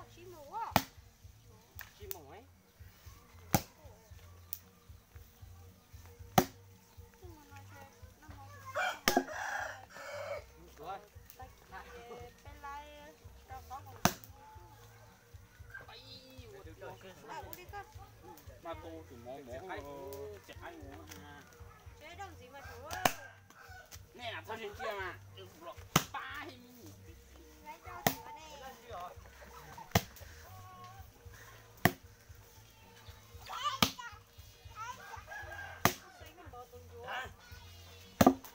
Tsib moos, tsib moos. Mas tu tus mov mov tsis qaib mus. Nej lam txhob ntsia mas pab.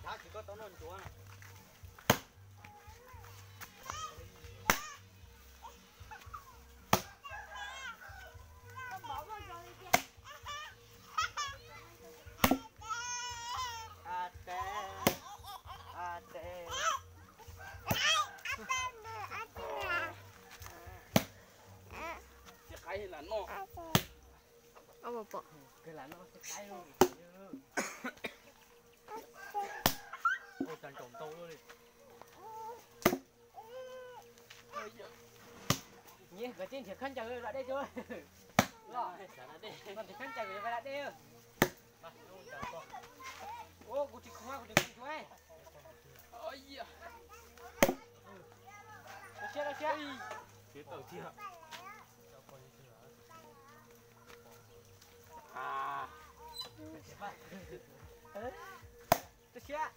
Dab tsis koj tau noj ntsuav. Tsis qaib lam noj. Ua cas ntsaum ntau li. Nyias kov tib nrhiav khaub ncaws lam dej tso. Los nrhiav khaub ncaws lam dej. Ua kuv tsis khoom, kuv tsis khoom tsuav. Siab, siab. Siab.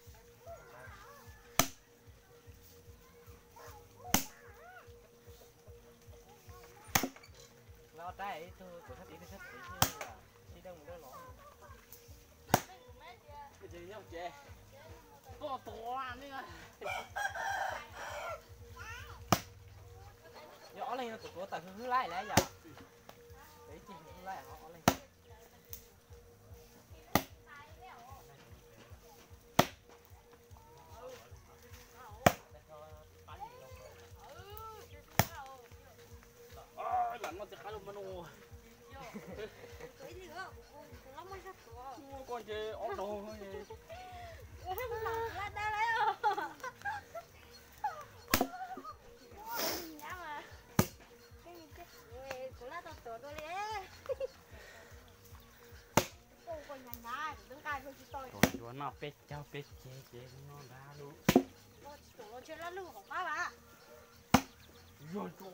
Los tais ib tug tuav sab tid, sab tid sib deej mus dawb los. Koj tuav ne. Yog ob leeg no kuv tuav tawm hwj hwb laij lawm yom. Tawm ib ceg hwj hwb laij ho ob leeg. Lam noj tsis qab lub mab nus. Koj nce ob no. Kuv laj tau tuav dua li. Tuav noj peb caug peb ceg ces noj nrad lub. Tsis tuav los ntshe laj lug hauv qab vas. Yog tso.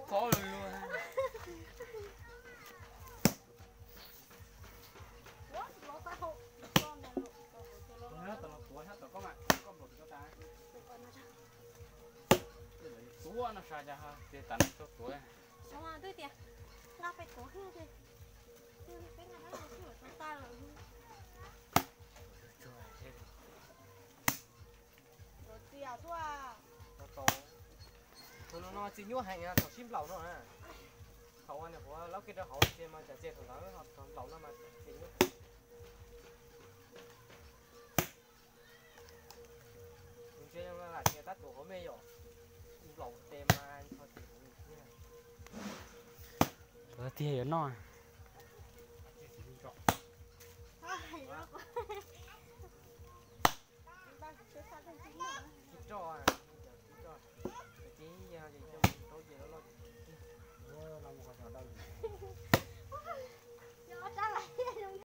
Txob lug lug. Tus no tab tom los tuav, tab tom koj mas koj nplaum tsis koj tas. Tuav no sas cas ces tas no tau tuav. Xyov twb tias nqa pem tuav xwb ces, peb nqa dab los xwb tau tas lawm. Tus no no txiv nyuaj heev, thaum sib nplaum no na. Thaum uas nws qhuav laub kiag rau hauv ces mas cov txias thaum ntawd, thaum nplaum no mas txias nyuaj heev. Nws ntshe lam tias tab tom hauv me yom, nplaum tes mas ntshe tsis huv thiab. Tiag yuav noj. Tsis roj, tsis roj, ces yog ces coj mus rau ces loj loj.